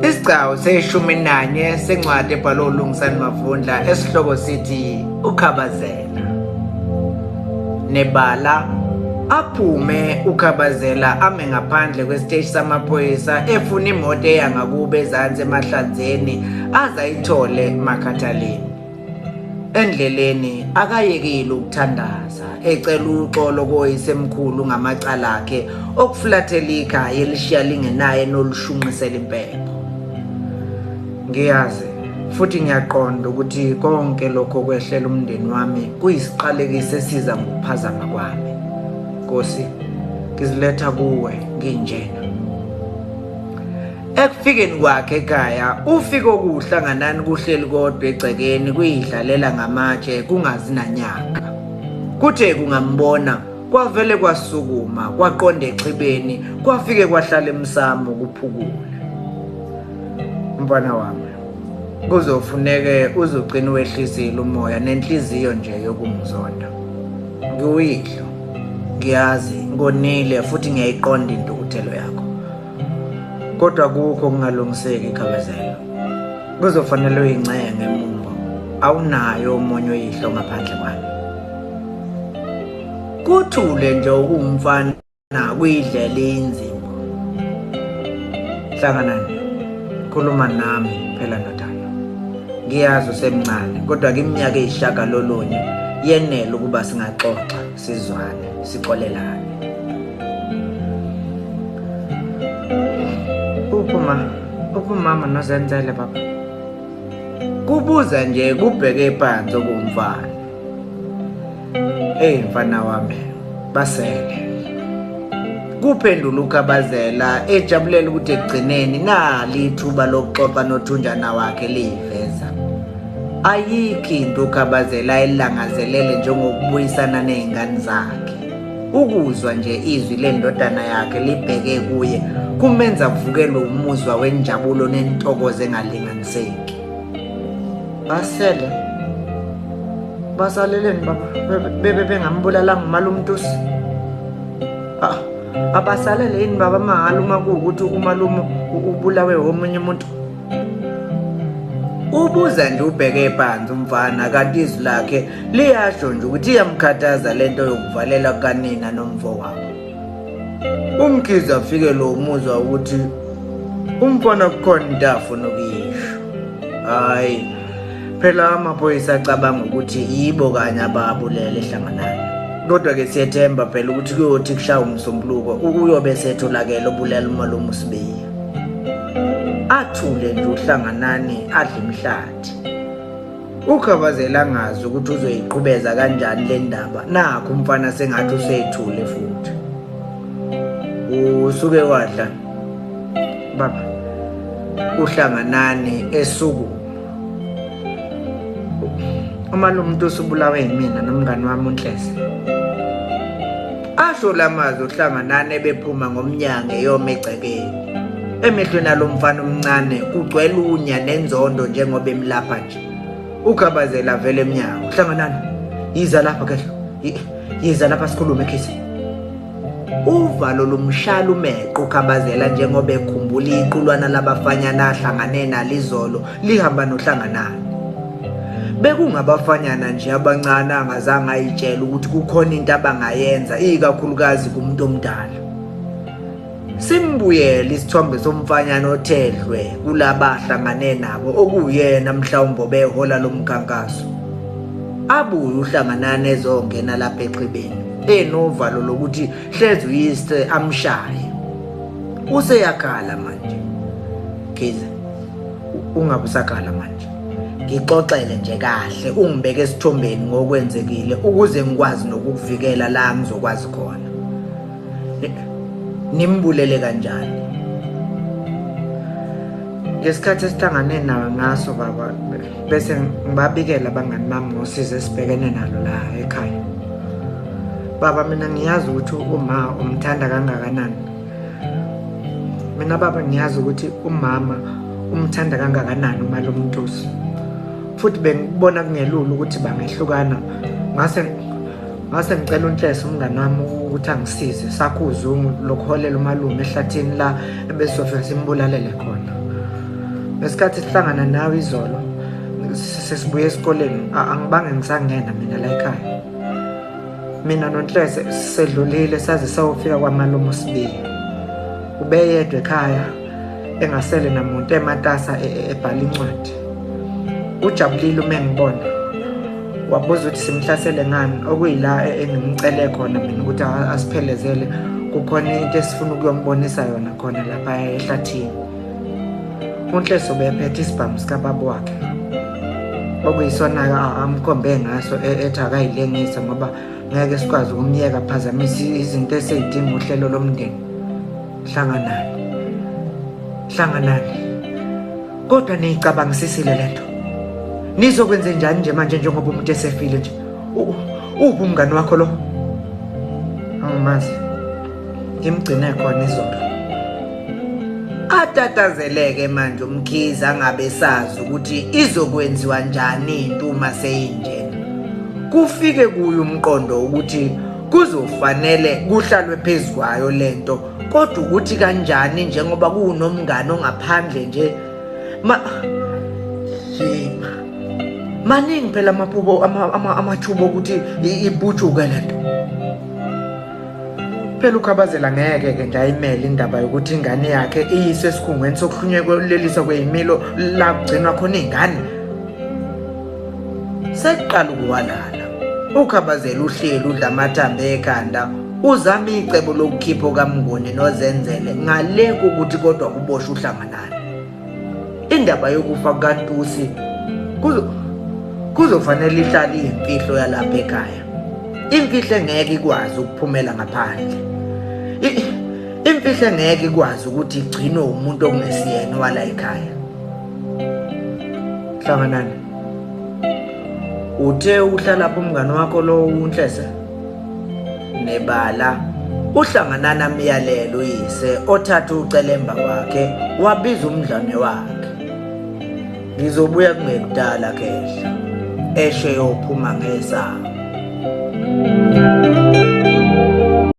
Isigcawu seshumi nanye sencwadi ebhalwe uLungisani Mavundla esihloko sithi uKhabazela. Nebala aphume uKhabazela ame ngaphandle kwesiteshi samaphoyisa efuna imoto eya ngakubo ezansi emahlanzeni aze ayithole makhathaleni. Endleleni akayekile ukuthandaza ecela uxolo koyisemkhulu ngamacala akhe okufulathela ikhaya elishiya lingenaye nolushunqisela impepho. Ngiyazi futhi ngiyaqonda ukuthi konke lokho kwehlela umndeni wami kuyisiqalekiso esiza ngokuphazama kwami. Nkosi, ngiziletha kuwe nginjena. Ekufikeni kwakhe ekhaya ufike okuhlanganani kuhleli kodwa egcekeni kuyidlalela ngamatshe kungazi nanyaka. Kuthe kungambona kwavele kwasukuma kwaqonda exhibeni kwafike kwahlala emsamo kuphukula. Mfana wami kuzofuneke uzogcina wehlisile umoya nenhliziyo nje yokungizonda. Ngiwuyihlo ngiyazi ngonile futhi ngiyayiqonda intukuthelo yakho. Kodwa kukho okungalungiseki Khabazela. Kuzofanele uyincenge Mumbo. Awunayo omunye uyihlo ngaphandle kwami. Kuthule nje okuwumfana kuyidlela inzimbo. Hlanganani. Khuluma nami phela ndodana. Ngiyazi usemncane kodwa ke iminyaka eyishagalolunye yenele ukuba singaxoxa sizwane sixolelane. Uphuma uphumama nozenzele baba. Kubuza nje kubheke phansi okumfana. Hey mfana wami basele. Kuphendula uKhabazela ejabulela ukuthi ekugcineni nali ithuba lokuxoxa nothunjana wakhe liyiveza. Ayikho into uKhabazela ayilangazelele njengokubuyisana nezingane zakhe. Ukuzwa nje izwi lendodana yakhe libheke kuye kumenza avukelwe umuzwa wenjabulo nentokozo engalinganiseki. Basele basaleleni baba bebe bengambulalanga umalume uNtusi. Ah, abasalele yini baba mahhala uma kuwukuthi umalume ubulawe omunye umuntu? Ubuza nje ubheke phansi umfana kanti izwi lakhe liyasho nje ukuthi iyamkhathaza lento yokuvalela kukanina nomfowabo. UMkhize afike lo muzwa ukuthi umfana kukhona into afuna ukuyisho. Hayi phela amaphoyisa acabanga ukuthi yibo kanye ababulele ehlanganani. Kodwa ke siyethemba phela ukuthi kuyothi kushaya umsombuluko uyobe setholakele obulela umalume uSibiya. Athule nje uHlanganani adle imihlathi. UKhabazela angazi ukuthi uzoyiqhubeza kanjani le ndaba. Nakho umfana sengathi usethule futhi. Usuke wadla baba uHlanganani esukuma. Umalume umuntu usubulawe yimina nomngani wami uNhlese. Asho lamazwi uHlanganani ebephuma ngomnyango eyoma egcekeni. Emehlweni alo mfana omncane kugcwele unya nenzondo njengoba emlapha nje. Ukhabazela vele emnyango. Hlanganani, yiza lapha kehlo. Yiza lapha sikhulume khisi. Uvalo lumshala umeqo ukhabazela njengoba ekhumbula iqulwana labafanyana ahlangane nalo izolo lihamba noHlanganani. Bekungabafanyana nje abancane angazange ayitshele ukuthi kukhona into abangayenza ikakhulukazi kumuntu omdala. Simbuyele isithombe somfanyana othedlwe kulaba ahlangane nabo okuwuyena mhlawumbe obehola lo mkhankaso. Abuye uHlanganani ezongena lapha exhibeni enovalo lokuthi hleze uyise amshaye. Useyakhala manje. Khize ungabe usakhala manje. Ngixoxele nje kahle ungibeke esithombeni ngokwenzekile ukuze ngikwazi nokukuvikela la ngizokwazi khona. Nimbulele kanjani? Ngesikhathi esihlangane nawe ngaso baba bese ngibabikela abangani bami ngosizo esibhekene nalo la ekhaya. Baba mina ngiyazi ukuthi uma umthanda kangakanani. Mina baba ngiyazi ukuthi umama umthanda kangakanani umalume uNtusi. Futhi bengibona kungelula ukuthi bangehlukana ngase ngase ngicela uNhlese umngani wami ukuthi angisize sakhe uzungu lokuholela umalume ehlathini la ebesizofika simbulalele khona. Ngesikhathi sihlangana nawe izolo sesibuye esikoleni, angibange ngisangena mina la ekhaya. Mina noNhlese sedlulile saze sayofika kwamalume uSibiya. Ubeyedwa ekhaya engasele namuntu ematasa ebhala incwadi. Ujabulile uma engibona. Wabuza ukuthi simhlasele ngani, okuyila engimcele khona mina ukuthi asiphelezele, kukhona into esifuna ukuyombonisa yona khona lapha ehlathini. UNhlese ubephethe isibhamu sikababa wakhe, okuyisona amkhombe ngaso ethi akayilengise ngoba ngeke sikwazi ukumyeka aphazamise izinto eseyidinga uhlelo lomndeni. Hlanganani, hlanganani, kodwa niyicabangisisile lento. Nizokwenze njani nje manje njengoba umuntu esefile nje? Uphi umngani wakho lo? Angimazi, ngimgcine khona izolo. Atatazeleke manje uMkhize angabe sazi ukuthi izokwenziwa njani into uma seyinjena. Kufike kuye umqondo ukuthi kuzofanele kuhlalwe phezu kwayo lento, kodwa ukuthi kanjani njengoba kunomngane ongaphandle nje. Maningi phela amaphubo amathuba okuthi ibutshuke lento. Phela uKhabazela ngeke ke nje ayimele indaba yokuthi ingane yakhe iyiswe esikhungweni sokuhlunyeleliswa kweyimilo la kugcinwa khona iy'ngane. Sekuqala ukuwalala uKhabazela uhleli udla amathambo ekhanda, uzama icebo lokukhipha okaMnguni noZenzele ngale kokuthi kodwa kuboshwe uHlanganani. Indaba yokufa kukaNtusi kuzofanele ihlale iyimfihlo yalapha ekhaya, imfihlo engeke ikwazi ukuphumela ngaphandle, imfihlo engeke ikwazi ukuthi igcinwe umuntu okungesiyena wala ekhaya. Hlanganani, uthe uhlalapha umngani wakho lo uNhlese? Nebala uHlanganani amyalelo uyise othatha ucelemba wakhe wabiza umdlwane wakhe. Ngizobuya kungekudala khehla, esho eyophuma ngesango.